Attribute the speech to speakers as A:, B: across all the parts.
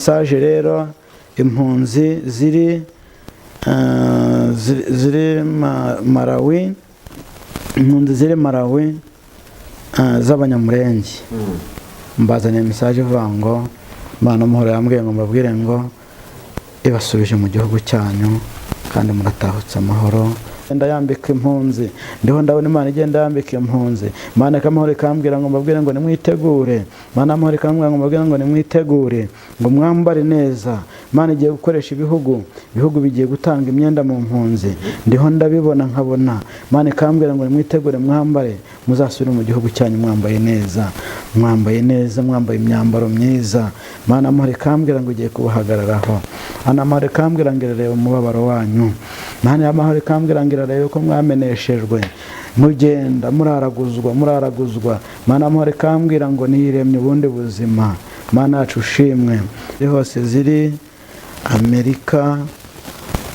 A: Message rero, impunzi ziri ziri Malawi, impunzi ziri Malawi z'Abanyamurenge, mbazaniye message ivuga ngo Imana amahoro yambwiye ngo mbabwire ngo ibasubije mu gihugu cyanyu kandi muratahutse amahoro. Igenda yambika impunzi, ndiho ndabona Imana igenda yambika impunzi. Imana ikamahoro ikambwira ngo mbabwire ngo nimwitegure. Imana amahoro ikambwira ngo mbabwire ngo nimwitegure, ngo mwambare neza. Imana igiye gukoresha ibihugu, ibihugu bigiye gutanga imyenda mu mpunzi. Ndiho ndabibona, nkabona Imana ikambwira ngo nimwitegure, mwambare, muzasubire mu gihugu cyanyu mwambaye neza, mwambaye neza, mwambaye imyambaro myiza. Imana amahoro ikambwira ngo igiye kubahagararaho. Imana amahoro ikambwira ngo irareba umubabaro wanyu. Imana amahoro ikambwira ngo irareba ko mwameneshejwe, mugenda muraraguzwa, muraraguzwa. Imana amahoro ikambwira ngo niyiremye ubundi buzima. Imana yacu ushimwe. Hose ziri Amerika,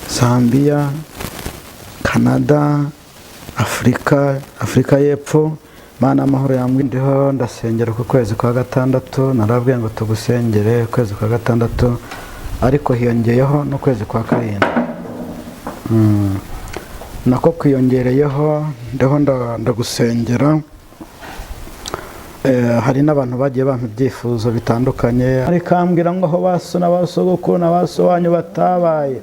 A: Zambia, Canada, Afurika, Afurika y'Epfo, Mana amahoro yambwiye. Ndiho ndasengera ku kwezi kwa gatandatu. Narabwiye ngo tugusengere ukwezi kwa gatandatu, ariko hiyongeyeho n'ukwezi kwa karindwi. Nako kwiyongereyeho. Ndiho ndagusengera. Hari n'abantu bagiye bampa ibyifuzo bitandukanye, ariko ambwira ngo aho baso na ba sogokuru na ba so wanyu batabaye.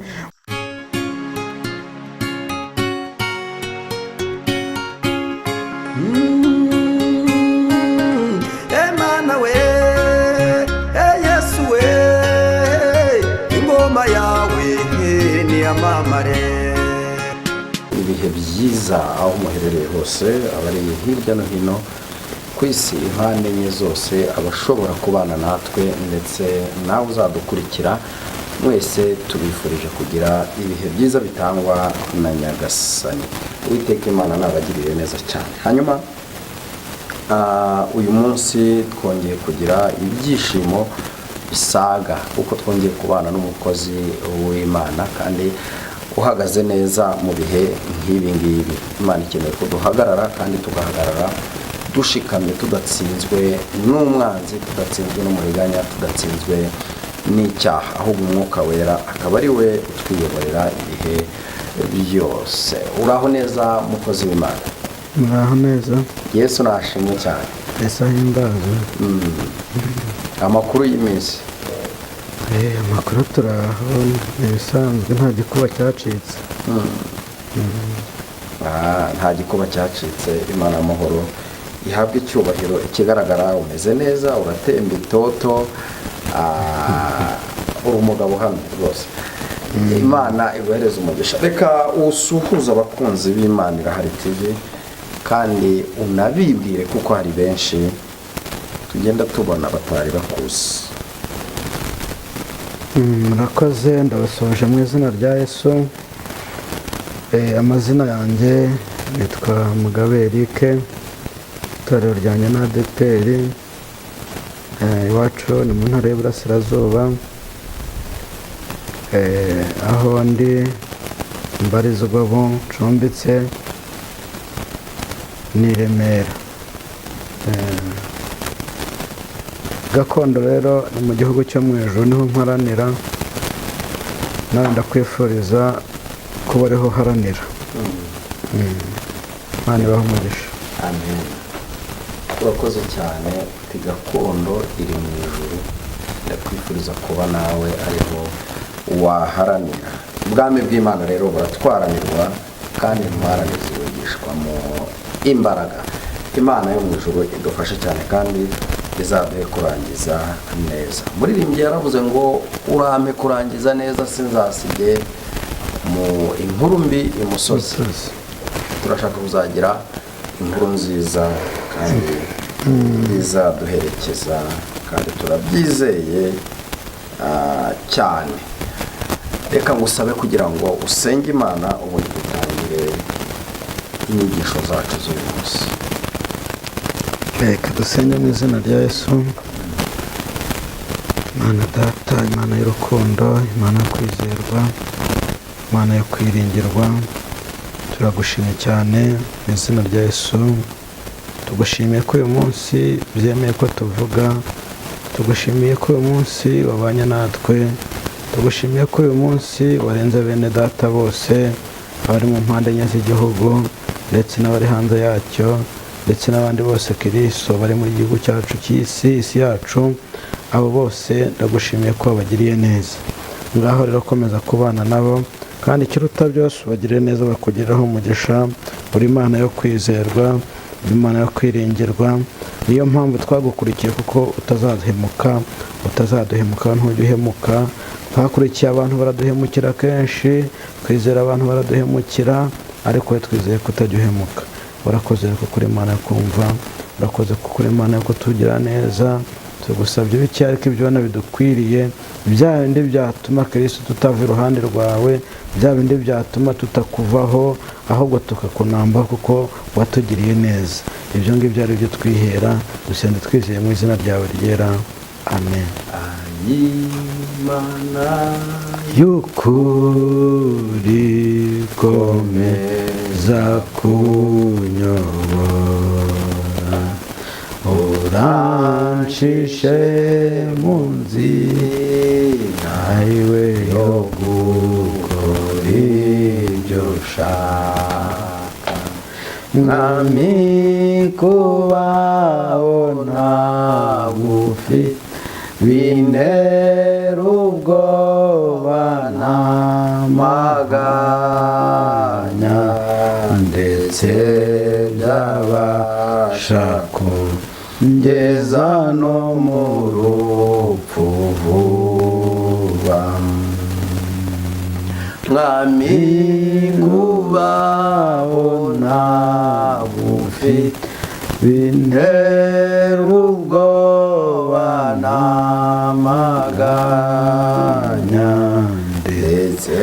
B: Emana we, e Yesu we, ingoma yawe niyamamare.
C: Ibihe byiza aho muherereye hose, abari hirya no hino ku isi, impande enye zose, abashobora kubana natwe ndetse nawe uzadukurikira, mwese tubifurije kugira ibihe byiza bitangwa na Nyagasani Uwiteka. Imana nabagirire neza cyane. Hanyuma uyu munsi twongeye kugira ibyishimo bisaga kuko twongeye kubana n'umukozi w'Imana kandi uhagaze neza mu bihe nk'ibi ngibi. Imana ikeneye ko duhagarara kandi tugahagarara dushikamye, tudatsinzwe n'umwanzi, tudatsinzwe n'umuriganya, tudatsinzwe n'icyaha, ahubwo Umwuka Wera akaba ari we utwiyoborera ibihe byose. Uraho neza, mukozi w'Imana?
A: Muraho neza.
C: Yesu nashimwe cyane.
A: Ese ahimbaze.
C: Amakuru y'iminsi?
A: Amakuru turaho, ni ibisanzwe, nta gikuba cyacitse.
C: Nta gikuba cyacitse, Imana amahoro ihabwe icyubahiro. Ikigaragara umeze neza, uratemba itoto, uri umugabo uhamye rwose. Imana iguhereze umugisha. Reka usuhuze abakunzi b'Imana Irahari TV kandi unabibwire, kuko hari benshi tugenda tubona batari bakuzi.
A: Murakoze, ndabasuhuje mu izina rya Yesu. Amazina yanjye nitwa Mugabe Eric, itorero ryanjye na ADEPR. Iwacu ni mu Ntara y'Iburasirazuba. Aho ndi mbarizwa ubu ncumbitse ni i Remera. Gakondo rero ni mu gihugu cyo mu ijuru, niho mparanira. Nawe ndakwifuriza kuba ariho uharanira. Imana ibahe umugisha.
C: Amen, urakoze cyane. Uti gakondo iri mu ijuru, ndakwifuriza kuba nawe ariho waharanira. Ubwami bw'Imana rero buratwaranirwa kandi intwarane zibugishwamo imbaraga. Imana yo mu ijuru idufashe cyane kandi izaduhe kurangiza neza. Muririmbyi yaravuze ngo urampe kurangiza neza, sinzasige mu inkuru mbi imusozi.
A: Musozi.
C: Turashaka kuzagira inkuru nziza kandi izaduherekeza, kandi turabyizeye cyane. Reka ngusabe kugira ngo usenge Imana, ubundi dutangire inyigisho zacu z'uyu munsi.
A: Reka dusenge mu izina rya Yesu. Imana Data, Imana y'urukundo, Imana yo kwizerwa, Imana yo kwiringirwa, turagushimye cyane mu izina rya Yesu. Tugushimiye ko uyu munsi byemeye ko tuvuga. Tugushimiye ko uyu munsi wabanye natwe, tugushimiye ko uyu munsi warenze bene data bose abari mu mpande enye z'igihugu ndetse n'abari hanze yacyo, ndetse n'abandi bose Kristo bari mu gihugu cyacu cy'isi, isi yacu, abo bose ndagushimiye ko wabagiriye neza. Ngaho rero komeza kubana nabo, kandi ikiruta byose ubagirire neza, bakugiriraho umugisha. Uri Imana yo kwizerwa, uri Imana yo kwiringirwa. Niyo mpamvu twagukurikiye, kuko utazaduhemuka, utazaduhemuka, ntujya uhemuka. Twakurikiye abantu baraduhemukira kenshi, twizera abantu baraduhemukira, ariko we twizeye ko utajya uhemuka. Urakoze kuko uri Imana yo kumva, urakoze kuko uri Imana yo kutugira neza. Tugusabye bike ariko ibyo ubona bidukwiriye, bya bindi byatuma Kristo tutava iruhande rwawe, bya bindi byatuma tutakuvaho, ahubwo tukakunambaho kuko watugiriye neza. Ibyo ngibyo ari byo twihera, dusenze twizeye mu izina ryawe ryera, amen.
C: Ayimana
A: y'ukuri komeza kunyobora, urancishe mu nzira iwe yo gukora ibyo ushaka. Mwami, kubaho ntagufite bintera ubwoba n'amaganya, ndetse byabasha kungeza no mu rupfu vuba.
C: Mwami,
A: kubaho ntagufite bintera ubwoba n'amaganya, ndetse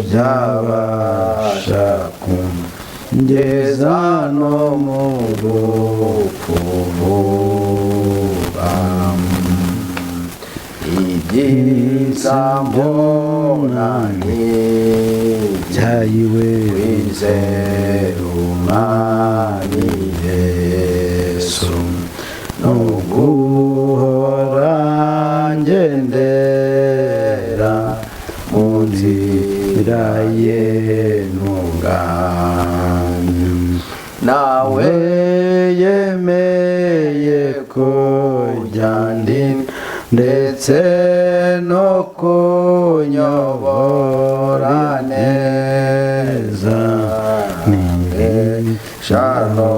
A: byabasha kungeza no mu rupfu vuba.
C: Ibyiza mbona ni
A: byayiwe
C: kwizera Umwami
A: Yesu, no guhora ngendera mu nzira ye ntunganye.
C: Nawe
A: yemeye kujya ndinda ndetse no kunyobora neza, nibesha no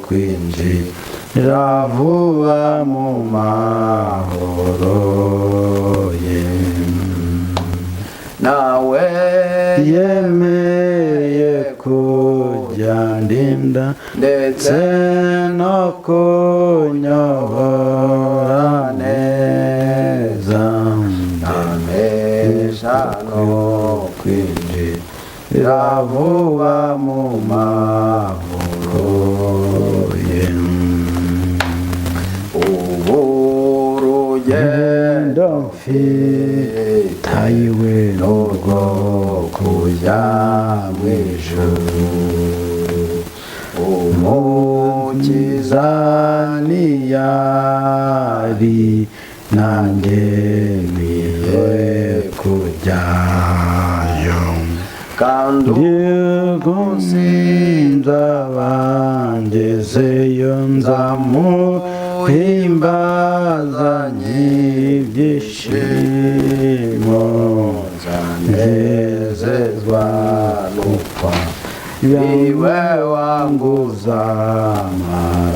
A: kwinjira vuba mu mahoro ye.
C: Nawe
A: yemeye kujya ndinda
C: ndetse
A: ndetse no kunyobora neza,
C: ntamesha no
A: kwinjira vuba mu mahoro ye.
C: Ubu urugendo
A: mfitayiwe
C: n'urwo kujya mu ijuru, Umukiza
A: niyari nanjye nkwiye kujyayo,
C: kandi
A: umunsi nzaba ngezeyo nzamuhimbazanye ibyishimo, nzanezezwa n'upfa
C: niwe
A: wanguza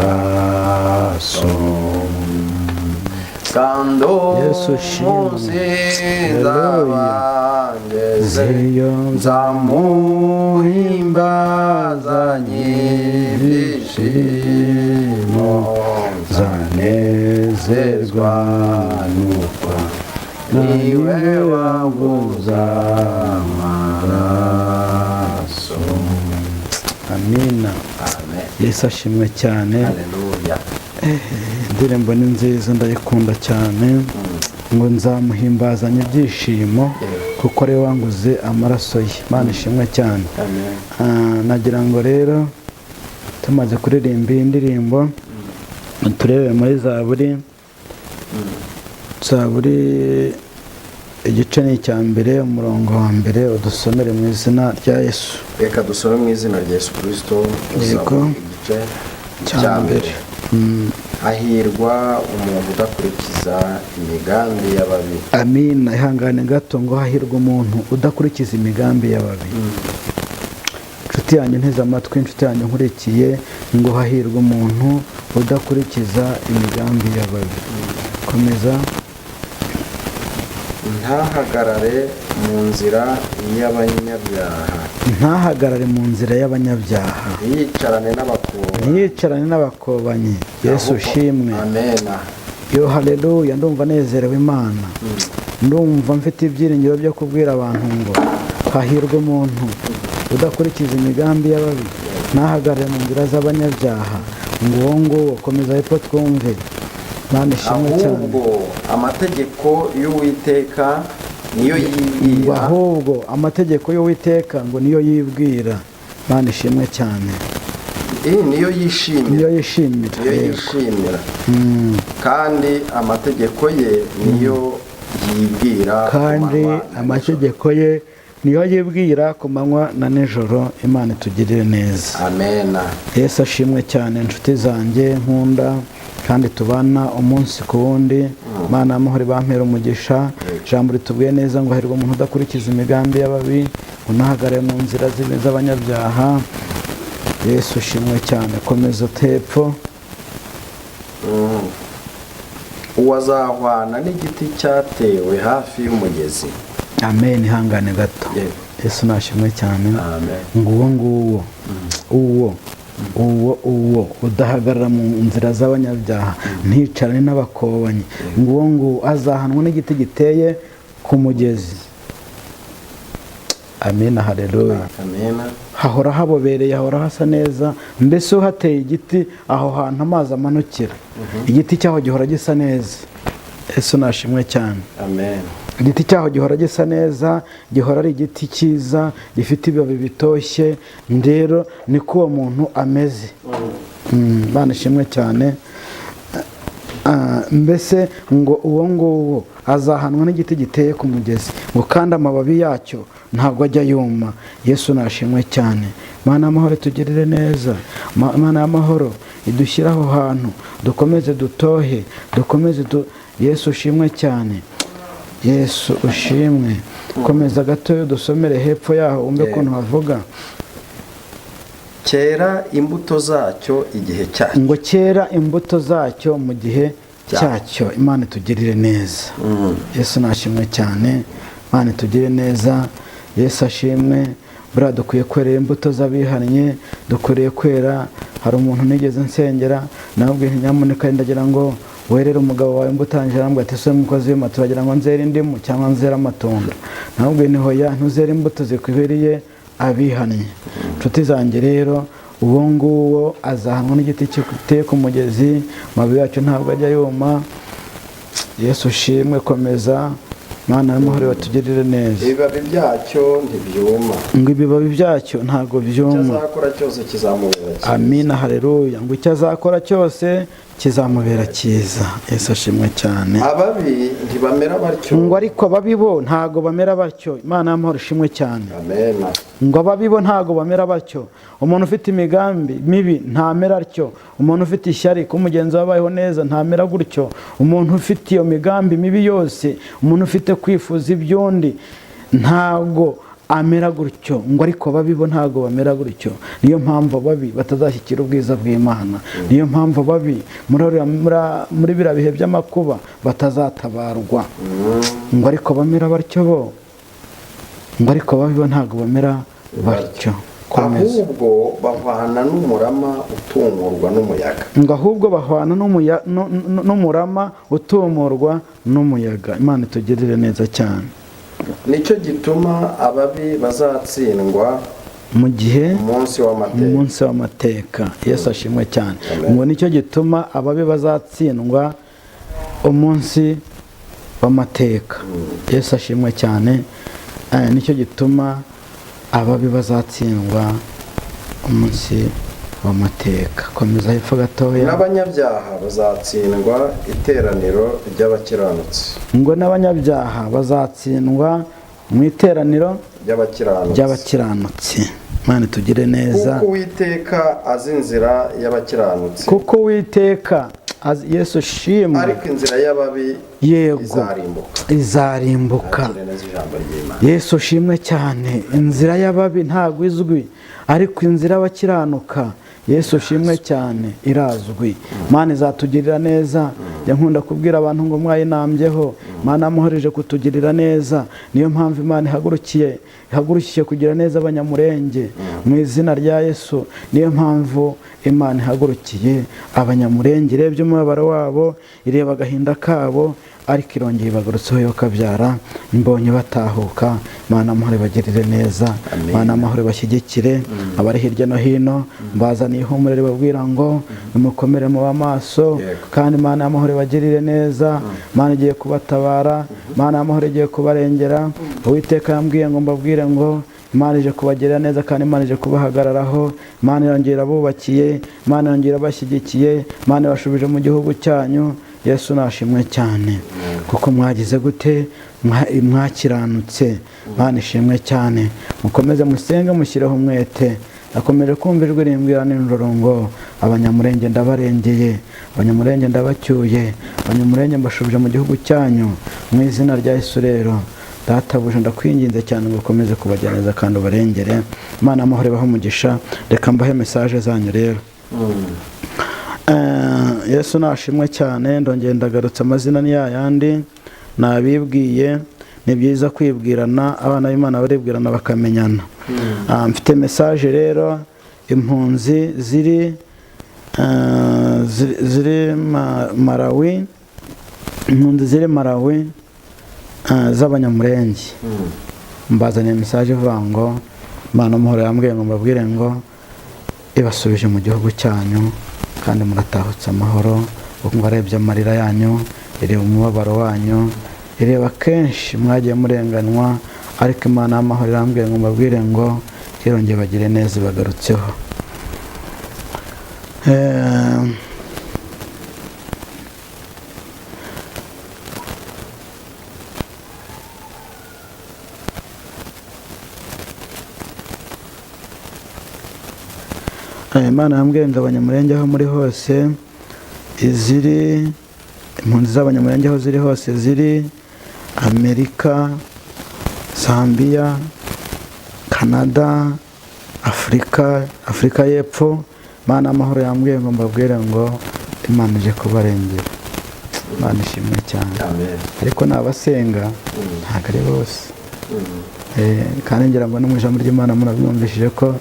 A: amaraso.
C: Kandi
A: Yesu shimwe.
C: umunsi nzaba ngezeyo
A: zeyo
C: nzamuhimbazanye ibyishimo,
A: nzanezezwa n'upfa
C: niwe
A: wanguza amaraso. Amina.
C: Amen.
A: Yesu ashimwe cyane.
C: Haleluya.
A: Indirimbo ni nziza, ndayikunda cyane, ngo nzamuhimbazanye ibyishimo kuko ariwe wanguze amaraso ye. Imana ishimwe cyane.
C: Amen.
A: Nagira ngo rero tumaze kuririmba iyi ndirimbo, turebe muri Zaburi Zaburi igice ni icya mbere, umurongo wa mbere, udusomere mu izina rya Yesu.
C: Reka dusome mu izina rya Yesu Kirisito.
A: Yego.
C: Zaburi igice
A: Cya
C: cya
A: mbere.
C: mbere. Hahirwa umuntu udakurikiza imigambi y'ababi.
A: Amina. Ihangane gato. Ngo hahirwa umuntu udakurikiza imigambi y'ababi. Inshuti yanjye nteze amatwi, inshuti yanjye nkurikiye, ngo hahirwa umuntu udakurikiza imigambi y'ababi. Komeza.
C: Ntahagarare mu nzira y'abanyabyaha.
A: Ntahagarare mu nzira y'abanyabyaha.
C: Ntiyicarane n'abakobanyi.
A: Ntiyicarane n'abakobanyi. Yesu ushimwe.
C: Amena.
A: Yo, haleluya! Ndumva nezerewe Imana, ndumva mfite ibyiringiro byo kubwira abantu ngo hahirwa umuntu udakurikiza imigambi y'ababi, ntahagarare mu nzira z'abanyabyaha. Ngo uwo nguwo, komeza hepfo twumve. Imana ishimwe cyane.
C: Ahubwo amategeko y'Uwiteka niyo
A: Ngo
C: yibwira.
A: ahubwo amategeko y'Uwiteka ngo niyo yibwira. Imana ishimwe cyane.
C: Niyo yishimira.
A: Niyo yishimira.
C: Niyo
A: Yego.
C: yishimira, kandi amategeko ye niyo yibwira ku
A: Kandi
C: manywa na nijoro.
A: amategeko ye niyo yibwira ku manywa na nijoro. Imana itugirire neza.
C: Amena.
A: Yesu ashimwe cyane. Inshuti zanjye nkunda kandi tubana umunsi ku wundi, Imana y'amahoro bampera umugisha. Ijambo ritubwiye neza ngo hahirwa umuntu udakurikiza imigambi y'ababi, unahagarare mu nzira z'abanyabyaha. Yesu ushimwe cyane. Komeza hepfo.
C: Uwo azahwana n'igiti cyatewe hafi y'umugezi.
A: Amen. Ihangane gato.
C: Yego.
A: Yesu nashimwe cyane.
C: Amen.
A: Ngo uwo nguwo, uwo udahagarara mu nzira z'abanyabyaha, nticarane n'abakobanyi, ngo uwo nguwo azahanwa n'igiti giteye ku mugezi. Amen, haleluya.
C: Amena.
A: Hahora habobereye, hahora hasa neza. Mbese uhateye igiti aho hantu amazi amanukira, igiti cyaho gihora gisa neza. Yesu nashimwe cyane.
C: Amen.
A: Igiti cyaho gihora gisa neza, gihora ari igiti cyiza gifite ibibabi bitoshye. Rero niko uwo muntu ameze. Imana ishimwe cyane. Mbese ngo uwo nguwo azahanwa n'igiti giteye ku mugezi, ngo kandi amababi yacyo ntabwo ajya yuma. Yesu nashimwe cyane. Imana y'amahoro tugirire neza. Imana y'amahoro idushyire aho hantu, dukomeze dutohe, dukomeze Yesu ushimwe cyane, Yesu ushimwe. Komeza gatoya dusomere hepfo yaho wumve ukuntu havuga.
C: Cyera imbuto zacyo igihe cyacyo.
A: Ngo cyera imbuto zacyo mu gihe cyacyo. Imana itugirire neza. Yesu nashimwe cyane. Imana itugirire neza. Yesu ashimwe. Buriya dukwiye kwera imbuto z'abihannye, dukwiriye kwera. Hari umuntu nigeze nsengera, nawe nyamuneka ndagira ngo werere umugabo wawe imbuto. Arangije ati: "Se mukozi w'Imana, turagira ngo nzere indimu cyangwa nzere amatunda?" Nawe ni hoya, ntuzere imbuto zikwiriye abihannye. Inshuti zanjye rero, uwo nguwo azahanwa n'igiti giteye ku mugezi, amababi yacyo ntabwo ajya yuma. Yesu ushimwe. Komeza. Mana y'amahoro batugirire neza.
C: Ibibabi byacyo ntibyuma.
A: Ngo ibibabi byacyo ntabwo
C: Icyo
A: byuma.
C: azakora cyose kizamubera cyiza.
A: Amina, haleluya. Ngo icyo azakora cyose kizamubera cyiza. Yesu ashimwe cyane.
C: Ababi ntibamera batyo.
A: Ngo ariko ababi bo ntabwo bamera batyo. Imana y'amahoro ishimwe cyane.
C: Amen.
A: Ngo ababi bo ntabwo bamera batyo. Umuntu ufite imigambi mibi ntamera atyo. Umuntu ufite ishyari ko mugenzi we abayeho neza ntamera gutyo. Umuntu ufite iyo migambi mibi yose, umuntu ufite kwifuza iby'undi, ntabwo amera gutyo. Ngo ariko ababi bo ntabwo bamera gutyo. Niyo mpamvu ababi batazashyikira ubwiza bw'Imana. Niyo mpamvu ababi muri biriya bihe by'amakuba batazatabarwa. Ngo ariko bamera batyo bo, ngo ariko ababi bo ntabwo bamera batyo. Komeza.
C: Ahubwo bahwana n'umurama utumurwa n'umuyaga.
A: Ngo ahubwo bahwana n'umurama utumurwa n'umuyaga. Imana itugirire neza cyane.
C: Nicyo gituma ababi bazatsindwa
A: mu gihe
C: umunsi w'amateka.
A: Umunsi w'amateka. Yesu ashimwe cyane.
C: Amen.
A: Ngo nicyo gituma ababi bazatsindwa umunsi w'amateka. Yesu ashimwe cyane. Nicyo gituma ababi bazatsindwa umunsi w'amateka. Komeza hepfo gatoya.
C: N'abanyabyaha bazatsindwa iteraniro ry'abakiranutsi.
A: Ngo n'abanyabyaha bazatsindwa mu iteraniro
C: ry'abakiranutsi.
A: Ry'abakiranutsi. Imana itugire neza.
C: Kuko Uwiteka azi inzira y'abakiranutsi.
A: Kuko Uwiteka Yesu shimwe.
C: Ariko inzira y'ababi
A: yego
C: izarimbuka.
A: Izarimbuka.
C: Nakire neza ijambo ry'Imana.
A: Yesu shimwe cyane. Inzira y'ababi ntabwo izwi, ariko inzira y'abakiranuka, Yesu shimwe cyane, irazwi. Imana izatugirira neza. Njya nkunda kubwira abantu ngo mwayinambyeho, Imana yamuhoreje kutugirira neza. Niyo mpamvu Imana ihagurukiye kugira neza abanyamurenge mu izina rya Yesu. Niyo mpamvu Imana ihagurukiye abanyamurenge, irebye umubabaro wabo, ireba agahinda kabo, ariko irongeye ibagarutseho yo kabyara. Mbonye batahuka. Imana amahoro ibagirire neza.
C: Amen.
A: Imana amahoro ibashyigikire. Abari hirya no hino mbazaniye ihumure ribabwira ngo nimukomere mu maso.
C: Yego.
A: Kandi Imana y'amahoro ibagirire neza. Imana igiye kubatabara, Imana y'amahoro igiye kubarengera. Uwiteka yambwiye ngo mbabwire ngo Imana ije kubagirira neza, kandi Imana ije kubahagararaho. Imana irongera abubakiye, Imana irongera abashyigikiye, Imana ibashubije mu gihugu cyanyu. Yesu nashimwe cyane, kuko mwagize gute? Mwakiranutse. Imana ishimwe cyane. Mukomeze musenge, mushyireho umwete. Nakomeje kumva ijwi rimbwira nijoro ngo abanyamurenge ndabarengeye, abanyamurenge ndabacyuye, abanyamurenge mbashubije mu gihugu cyanyu mu izina rya Yesu. Rero databuja, ndakwinginze cyane ngo ukomeze kubagira neza kandi ubarengere. Imana amahoro ibahe umugisha. Reka mbahe message zanyu rero. Yesu nashimwe cyane. Ndongeye ndagarutse, amazina ni yayandi nabibwiye. Ni byiza kwibwirana, abana b'Imana baribwirana bakamenyana. Mfite message rero, impunzi ziri Malawi, impunzi ziri Malawi z'abanyamurenge, mbazaniye message ivuga ngo Imana amahoro yambwiye ngo mbabwire ngo ibasubije mu gihugu cyanyu kandi muratahutse amahoro. Kuko ngo arebye amarira yanyu, ireba umubabaro wanyu, ireba kenshi mwagiye murenganwa, ariko Imana y'amahoro irambwiye ngo mbabwire ngo irongeye bagire neza, ibagarutseho. Imana yambwiye ngo abanyamurenge aho muri hose, iziri impunzi z'abanyamurenge aho ziri hose, ziri Amerika, Zambia, Canada, Afurika, Afurika y'Epfo, Imana amahoro yambwiye ngo mbabwire ngo Imana ije kubarengera. Imana ishimwe cyane.
C: Amen.
A: Ariko n'abasenga ntabwo ari bose. Kandi ngira ngo no mu ijambo ry'Imana murabyumvishije ko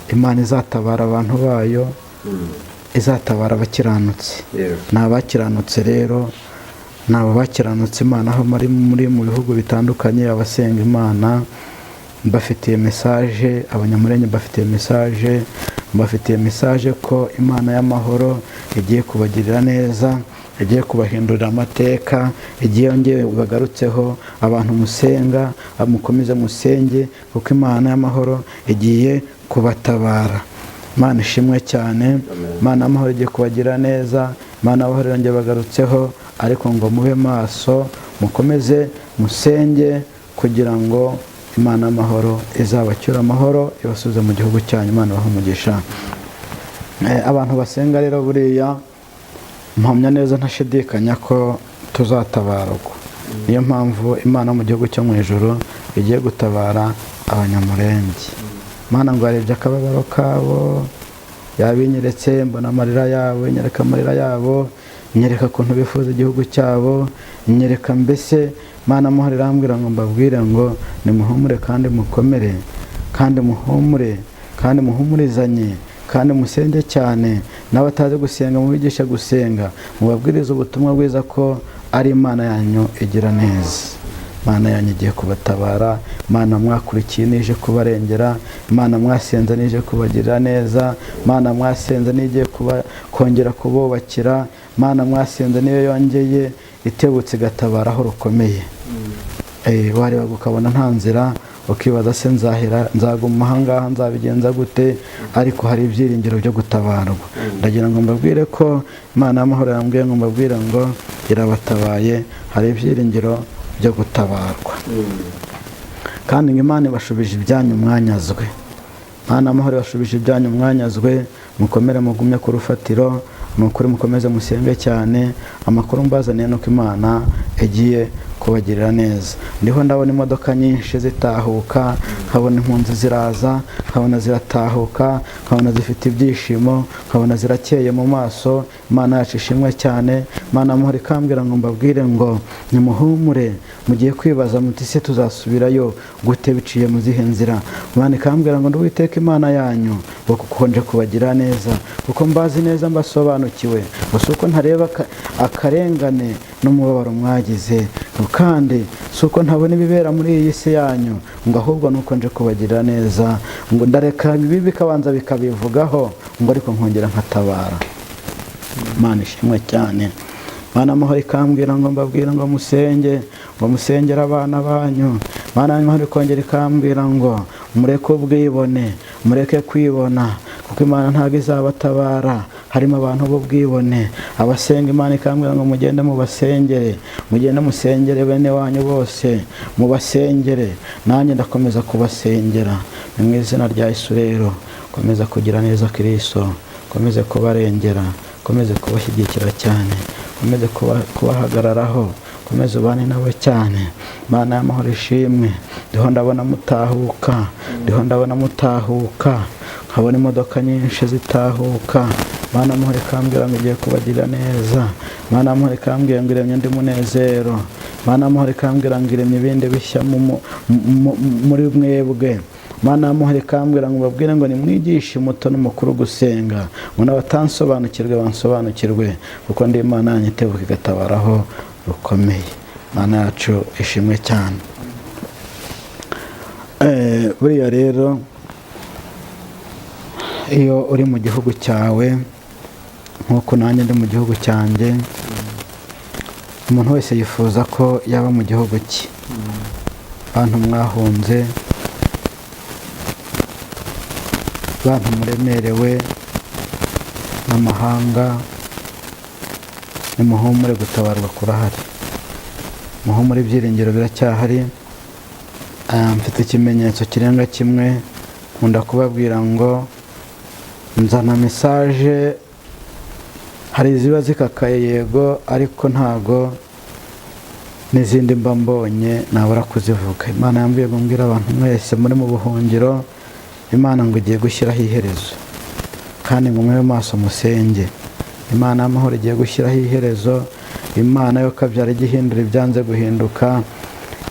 A: Imana izatabara abantu bayo, izatabara abakiranutsi.
C: Yego.
A: Ni abakiranutse rero, ni abo bakiranutse Imana aho muri mu bihugu bitandukanye, abasenga Imana mbafitiye message, abanyamurenge mbafitiye message, mbafitiye message ko Imana y'amahoro igiye kubagirira neza, igiye kubahindurira amateka, igiye yongeye bagarutseho. Abantu musenga, mukomeze musenge, kuko Imana y'amahoro igiye kubatabara. Imana ishimwe cyane.
C: Amen.
A: Imana y'amahoro igiye kubagira neza, Imana y'amahoro yongeye bagarutseho, ariko ngo mube maso, mukomeze musenge kugira ngo Imana y'amahoro izabacyure amahoro, ibasubize mu gihugu cyanyu. Imana ibahe umugisha. Abantu basenga rero buriya mpamya neza ntashidikanya ko tuzatabarwa. Niyo mpamvu Imana mu gihugu cyo mu ijuru igiye gutabara abanyamurenge. Imana ngo yarebye akababaro kabo, yabinyeretse, mbona amarira yabo, inyereka amarira yabo, inyereka ukuntu bifuza igihugu cyabo, inyereka mbese. Imana amahoro irambwira ngo mbabwire ngo nimuhumure kandi mukomere, kandi muhumure kandi muhumurizanye, kandi musenge cyane. N'abatazi gusenga mubigishe gusenga, mubabwirize ubutumwa bwiza ko ari Imana yanyu igira neza. Imana yanyu igiye kubatabara, Imana mwakurikiye nije kubarengera, Imana mwasenze nije kubagirira neza, Imana mwasenze nigiye kongera kububakira, Imana mwasenze niyo yongeye itebutse igatabara aho rukomeye. Warebaga ukabona nta nzira, Ukibaza se nzahera, nzaguma ahangaha, nzabigenza gute? Ariko hari ibyiringiro byo gutabarwa. Ndagira ngo mbabwire ko Imana y'amahoro yambwiye ngo mbabwire ngo irabatabaye, hari ibyiringiro byo gutabarwa. Kandi ngo Imana ibashubije ibyanyu mwanyazwe. Imana y'amahoro ibashubije ibyanyu mwanyazwe. Mukomere, mugumye ku rufatiro, ni ukuri mukomeze musenge cyane. Amakuru mbazaniye nuko Imana igiye kubagirira neza. Ndiho ndabona imodoka nyinshi zitahuka, nkabona impunzi ziraza, nkabona ziratahuka, nkabona zifite ibyishimo, nkabona zirakeye mu maso. Imana yacu ishimwe cyane. Imana y'amahoro ikambwira ngo mbabwire ngo nimuhumure. Mugiye kwibaza muti se tuzasubirayo gute, biciye mu zihe nzira? Imana ikambwira ngo nduwiteka Imana yanyu, ngo kuko nje kubagira neza, kuko mbazi neza, mbasobanukiwe, gusa uko ntareba akarengane n'umubabaro mwagize, kandi si uko ntabona ibibera muri iyi si yanyu, ngo ahubwo nuko nje kubagirira neza, ngo ndareka ibibi bikabanza bikabivugaho, ngo ariko nkongera nkatabara. Imana ishimwe cyane. Imana amahoro ikambwira ngo mbabwire ngo musenge, ngo musengere abana banyu. Imana amahoro ikongera ikambwira ngo mureke ubwibone, mureke kwibona, kuko Imana ntabwo izabatabara harimo abantu b'ubwibone. Abasenga Imana ikambwira ngo mugende mubasengere, mugende musengere bene wanyu bose, mubasengere, nanjye ndakomeza kubasengera. Ni mu izina rya Yesu rero, komeza kugira neza Kristo, komeze kubarengera, komeze kubashyigikira cyane, komeze kubahagararaho, komeze ubane nabo cyane. Imana y'amahoro ishimwe. Ndiho ndabona mutahuka, ndiho ndabona mutahuka, nkabona imodoka nyinshi zitahuka. Imana y'amahoro ikambwira ngo igiye kubagirira neza. Imana y'amahoro ikambwira ngo iremye undi munezero. Imana y'amahoro ikambwira ngo iremye ibindi bishya muri mwebwe. Imana y'amahoro ikambwira ngo babwire ngo nimwigishe umuto n'umukuru gusenga, ngo n'abatansobanukirwe bansobanukirwe, kuko ndi Imana yanyu itebuka igatabaraho rukomeye. Imana yacu ishimwe cyane. Buriya rero iyo uri mu gihugu cyawe, nk'uko nanjye ndi mu gihugu cyanjye, umuntu wese yifuza ko yaba mu gihugu cye. Bantu mwahunze, bantu muremerewe n'amahanga, nimuhumure, gutabarwa kurahari, muhumure, ibyiringiro biracyahari. Mfite ikimenyetso kirenga kimwe. Nkunda kubabwira ngo nzana message, hari iziba zikakaye yego, ariko ntago n'izindi mba mbonye nabura kuzivuga. Imana yambwiye ngo mbwire abantu mwese muri mu buhungiro, Imana ngo igiye gushyiraho iherezo, kandi ngo mube maso musenge. Imana y'amahoro igiye gushyiraho iherezo. Imana yo kabyara igihindura ibyanze guhinduka,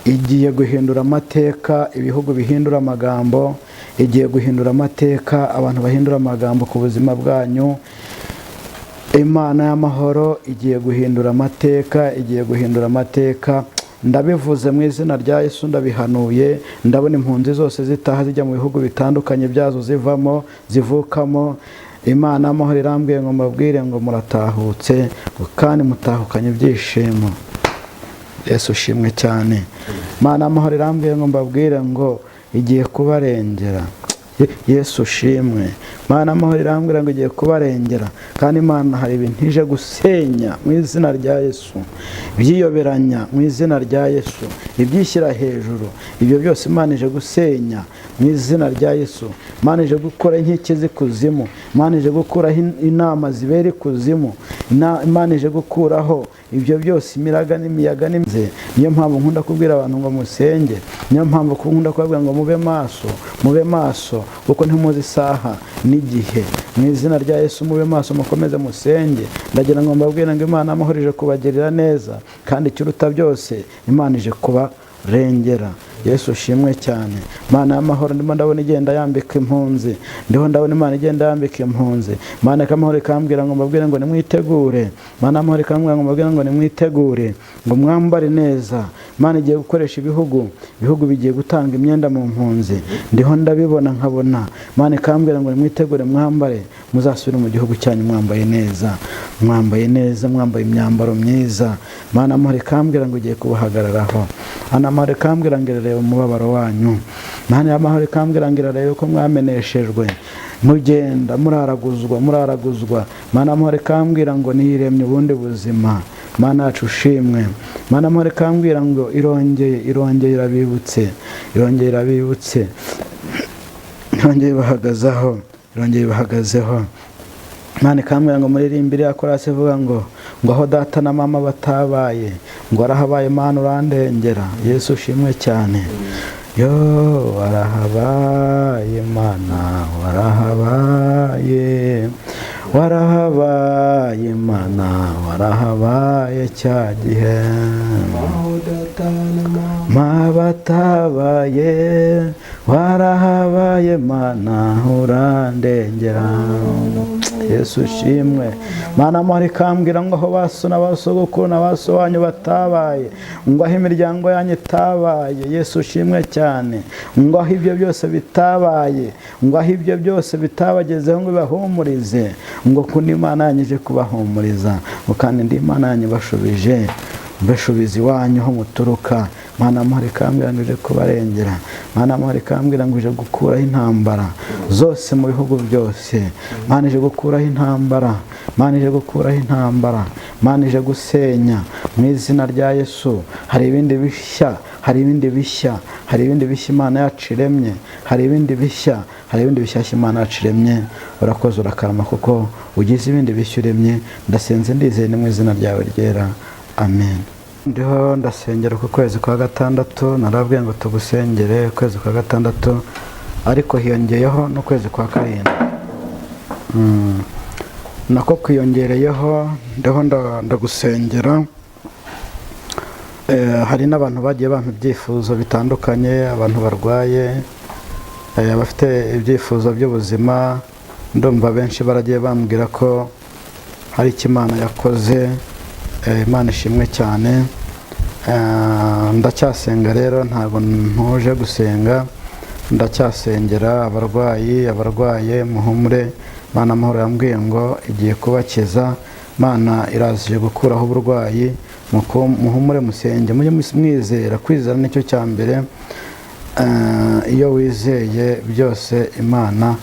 A: igiye guhindura amateka, ibihugu bihindura amagambo, igiye guhindura amateka, abantu bahindura amagambo ku buzima bwanyu. Imana y'amahoro igiye guhindura amateka, igiye guhindura amateka. Ndabivuze mu izina rya Yesu, ndabihanuye. Ndabona impunzi zose zitaha zijya mu bihugu bitandukanye byazo zivamo, zivukamo. Imana y'amahoro irambwiye ngo mbabwire ngo muratahutse, kandi mutahukanye ibyishimo. Yesu ushimwe cyane. Imana y'amahoro irambwiye ngo mbabwire ngo igiye kubarengera. Yesu ushimwe. Imana y'amahoro irambwira ngo igiye kubarengera, kandi Imana hari ibintu ije gusenya mu izina rya Yesu, ibyiyoberanya mu izina rya Yesu, ibyishyira hejuru, ibyo byose Imana ije gusenya mu izina rya Yesu. Imana ije gukora inkike z'ikuzimu, Imana ije gukuraho inama zibera ikuzimu, Imana ije gukuraho ibyo byose, imiraga n'imiyaga n'imize. Niyo mpamvu nkunda kubwira abantu ngo musenge, niyo mpamvu nkunda kubabwira ngo mube maso, mube maso, kuko ntimuzi isaha n'igihe. Mu izina rya Yesu mube maso, mukomeze musenge. Ndagira ngo mbabwire ngo Imana y'amahoro ije kubagirira neza, kandi ikiruta byose Imana ije kubarengera. Yesu ushimwe cyane. Imana y'amahoro ndimo ndabona igenda yambika impunzi, ndiho ndabona Imana igenda yambika impunzi. Imana y'amahoro ikambwira ngo mbabwire ngo nimwitegure. Imana y'amahoro ikambwira ngo mbabwire ngo nimwitegure, ngo mwambare neza. Imana igiye gukoresha ibihugu, ibihugu bigiye gutanga imyenda mu mpunzi. Ndiho ndabibona nkabona. Imana ikambwira ngo nimwitegure, mwambare, muzasubire mu gihugu cyanyu mwambaye neza, mwambaye neza, mwambaye imyambaro myiza. Imana y'amahoro ikambwira ngo igiye kubahagararaho. Imana y'amahoro ikambwira ngo irareba umubabaro wanyu. Imana y'amahoro ikambwira ngo irareba ko mwameneshejwe, mugenda muraraguzwa muraraguzwa. Imana y'amahoro ikambwira ngo niyiremye ubundi buzima. Imana yacu ushimwe. Imana y'amahoro ikambwira ngo irongeye irongeye irabibutse, irongeye irabibutse, irongeye ibahagazeho, irongeye ibahagazeho. Imana ikambwira ngo muririmbire ya korasi ivuga ngo ngo aho data na mama batabaye, ngo arahabaye Imana urandengera. Yesu ushimwe cyane. Yo warahabaye Imana, warahabaye, warahabaye Imana, warahabaye cya gihe ma batabaye, warahabaye Mana urandengera. Yesu ushimwe. Mana amahoro ikambwira ngo aho baso na basogokuru na baso wanyu batabaye, ngo aho imiryango yanyu itabaye. Yesu ushimwe cyane. Ngo aho ibyo byose bitabaye, ngo aho ibyo byose bitabagezeho ngo ibahumurize, ngo kundi Imana yanyu ije kubahumuriza, ngo kandi ndi Imana yanyu bashubije mbashubiza iwanyu ho muturuka. Mana amahoro ikambwira ngo ije kubarengera. Mana amahoro ikambwira ngo ije gukuraho intambara zose mu bihugu byose. Mana ije gukuraho intambara, Mana ije gukuraho intambara, Mana ije gusenya mu izina rya Yesu. Hari ibindi bishya, hari ibindi bishya, hari ibindi bishya Imana yacu iremye, hari ibindi bishya, hari ibindi bishyashya Imana yacu iremye. Urakoze urakarama kuko ugize ibindi bishya uremye. Ndasenze ndizeye ni mu izina ryawe ryera, amen. Ndiho ndasengera ku kwezi kwa gatandatu, narabwiye ngo tugusengere ukwezi kwa gatandatu, ariko hiyongeyeho n'ukwezi kwa karindwi. Nako kwiyongereyeho, ndiho ndagusengera. Hari n'abantu bagiye bampa ibyifuzo bitandukanye, abantu barwaye, abafite ibyifuzo by'ubuzima. Ndumva benshi baragiye bambwira ko hari icyo Imana yakoze. Imana ishimwe cyane. Ndacyasenga rero, ntabwo ntuje gusenga, ndacyasengera abarwayi, abarwaye muhumure. Imana amahoro yambwiye ngo igiye kubakiza. Imana irazije gukuraho uburwayi. Muhumure musenge, mujye mwizera. Kwizera nicyo cya mbere. Iyo wizeye byose Imana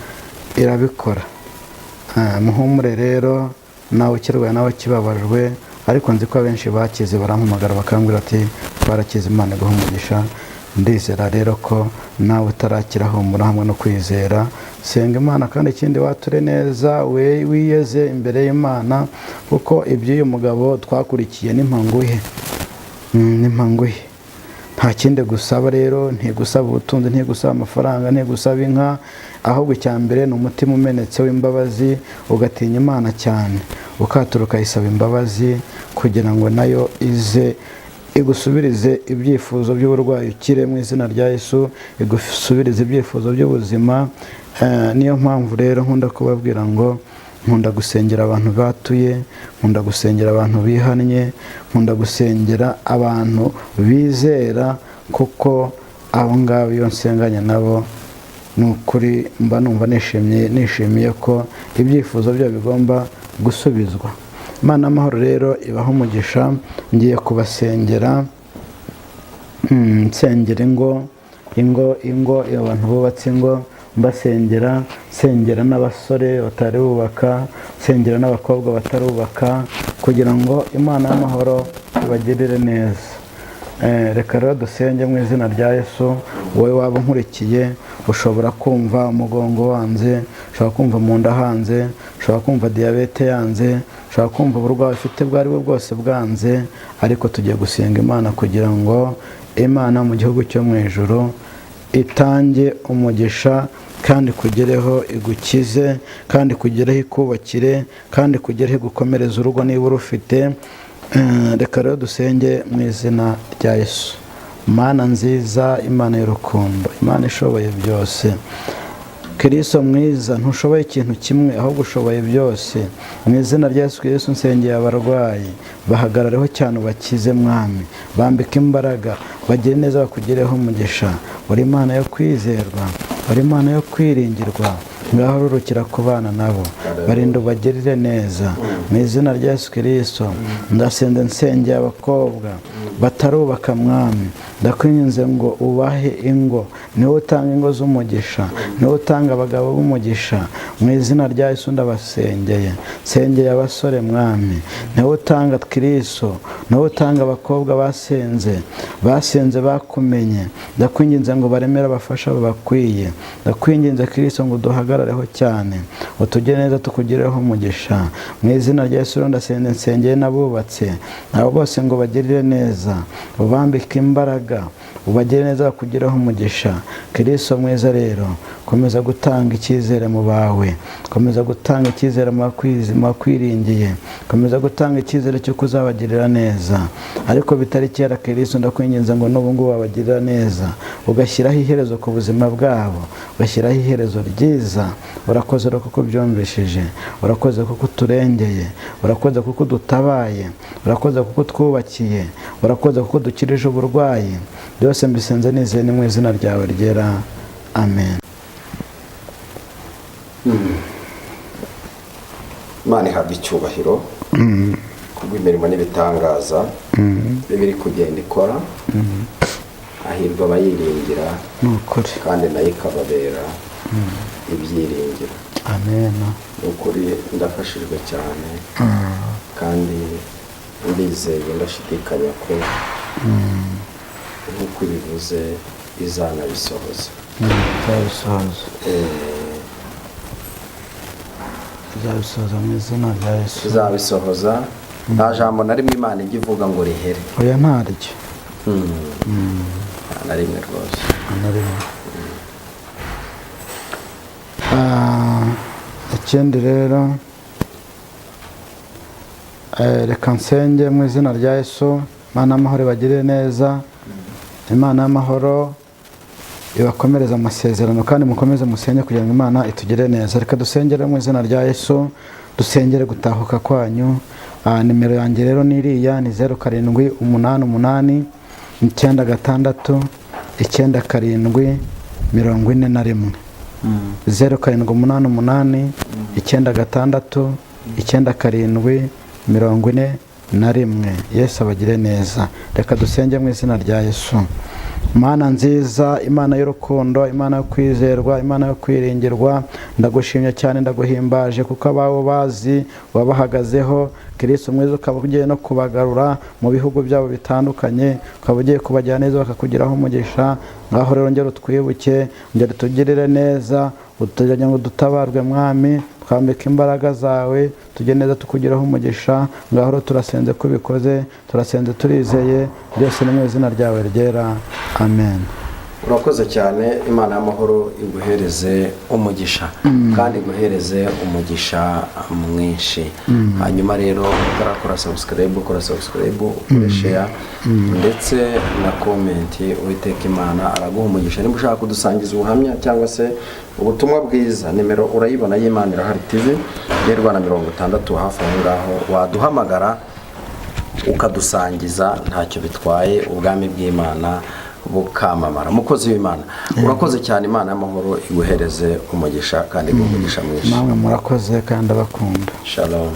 A: irabikora. Muhumure rero, nawe ukirwaye nawe kibabajwe, ariko nzi ko abenshi bakize barampamagara bakambwira ati twarakize, Imana iguhe umugisha. Ndizera rero ko nawe utarakira humura hamwe no kwizera. Senga Imana, kandi ikindi wature neza, we wiyeze imbere y'Imana, kuko iby'uyu mugabo twakurikiye n'impanguhe, n'impanguhe. Nta kindi gusaba rero, ntigusaba ubutunzi, ntigusaba amafaranga, ntigusaba inka, ahubwo icya mbere ni umutima umenetse w'imbabazi, ugatinya Imana cyane, ukatura ukayisaba imbabazi kugira ngo nayo ize igusubirize ibyifuzo by'uburwayi ukire mu izina rya Yesu, igusubirize ibyifuzo by'ubuzima. Niyo mpamvu rero nkunda kubabwira ngo nkunda gusengera abantu batuye, nkunda gusengera abantu bihannye, nkunda gusengera abantu bizera, kuko abo ngabo iyo nsenganye nabo ni ukuri mba numva nishimye, nishimiye ko ibyifuzo byabo bigomba gusubizwa. Imana amahoro rero ibahe umugisha. Ngiye kubasengera, nsengera ingo, ingo, ingo, abantu bubatse ingo mbasengera, nsengera n'abasore batari bubaka, nsengera n'abakobwa batarubaka, kugira ngo Imana y'amahoro ibagirire neza. Reka rero dusenge mu izina rya Yesu. Wowe waba unkurikiye, ushobora kumva umugongo wanze, ushobora kumva mu nda hanze, ushobora kumva diyabete yanze, ushobora kumva uburwayi ufite ubwo ari bwo bwose bwanze, ariko tugiye gusenga Imana kugira ngo Imana mu gihugu cyo mu ijuru itange umugisha, kandi kugereho igukize, kandi kugereho ikubakire, kandi kugereho igukomereze urugo niba urufite. Reka rero dusenge mu izina rya Yesu. Mana nziza, Imana y'urukundo, Imana ishoboye byose, Kristo mwiza, ntushoboye ikintu kimwe ahubwo ushoboye byose. Mu izina rya Yesu Kristo nsengeye abarwayi, bahagarareho cyane ubakize Mwami, bambike imbaraga, bagire neza, bakugireho umugisha. Uri Imana yo kwizerwa, uri Imana yo kwiringirwa, ngaho rurukira kubana nabo, barinda ubagirire neza. Mu izina rya Yesu Kristo ndasenze nsengeye abakobwa Batarubaka Mwami, ndakwinginze ngo ubahe ingo. Niwe utanga ingo z'umugisha, niwe utanga abagabo b'umugisha. Mu izina rya Yesu ndabasengeye, nsengeye abasore Mwami, niwe utanga Kristo, niwe utanga abakobwa basenze bakumenye. Ndakwinginze ngo baremere abafasha babakwiye. Ndakwinginze Kristo ngo duhagarareho cyane, utugire neza, tukugireho umugisha. Mu izina rya Yesu ndasenze, nsengeye n'abubatse, abo bose ngo bagirire neza, ubambike imbaraga, ubagire neza, bakugireho umugisha. Kristo mwiza rero, komeza gutanga icyizere mu bawe, komeza gutanga icyizere mu bakwiringiye, komeza gutanga icyizere cyo kuzabagirira neza. Ariko bitari kera Kristo, ndakwinginze ngo n'ubu ngubu babagirira neza, ugashyiraho iherezo ku buzima bwabo, ugashyiraho iherezo ryiza. Urakoze rero kuko ubyumvishije, urakoze kuko uturengeye, urakoze kuko udutabaye, urakoze kuko utwubakiye, urakoze kuko udukirije uburwayi. Byose mbisenze nizeye ni mu izina ryawe ryera, amen.
C: Imana ihabwa icyubahiro kubw'imirimo n'ibitangaza biri kugenda ikora. Hahirwa abayiringira,
A: Ni ukuri.
C: kandi nayo ikababera ibyiringiro.
A: Amen.
C: Ni ukuri ndafashijwe cyane, kandi ndizeye ndashidikanya ko nk'uko ibivuze izanabisohoza.
A: Izabisohoza, izabisohoza mu izina rya Yesu.
C: Izabisohoza. Nta jambo na rimwe Imana ijya ivuga ngo rihere.
A: Oya, ntaryo.
C: Nta na rimwe rwose.
A: Nta na rimwe. Ikindi rero, reka nsenge mu izina rya Yesu. Imana y'amahoro ibagirire neza, Imana y'amahoro ibakomereze amasezerano, kandi mukomeze musenge kugira ngo Imana itugire neza. Reka dusengere mu izina rya Yesu, dusengere gutahuka kwanyu. Nimero yanjye rero ni iriya, ni 0788 96 97 41. 0788 96 97 41. Yesu abagire neza. Reka dusenge mu izina rya Yesu. Mana nziza, Imana y'urukundo, Imana yo kwizerwa, Imana yo kwiringirwa, ndagushimye cyane, ndaguhimbaje kuko abawe bazi wabahagazeho. Kristo mwiza, ukaba ugiye no kubagarura mu bihugu byabo bitandukanye, ukaba ugiye kubajyana neza bakakugiraho umugisha. Ngaho rero ngera utwibuke, ngera utugirire neza, utujyanye ngo dutabarwe Mwami, twambike imbaraga zawe, tujye neza tukugiraho umugisha. Ngaho rero turasenze ko ubikoze, turasenze turizeye, byose ni mu izina ryawe ryera, amen.
C: Urakoze cyane. Imana y'amahoro iguhereze umugisha, kandi iguhereze umugisha mwinshi. Hanyuma rero utarakora subscribe, ukora subscribe, ukore share ndetse na comment. Uwiteka Imana araguha umugisha. Niba ushaka kudusangiza ubuhamya cyangwa se ubutumwa bwiza, nimero urayibona y'Imana Irahari TV Rwanda 60 hafi aho ngaho, waduhamagara ukadusangiza, ntacyo bitwaye, ubwami bw'Imana bukamamara. Mukozi w'Imana, urakoze cyane. Imana y'amahoro iguhereze umugisha kandi iguhe umugisha mwinshi.
A: Namwe murakoze kandi ndabakunda.
C: Shalom.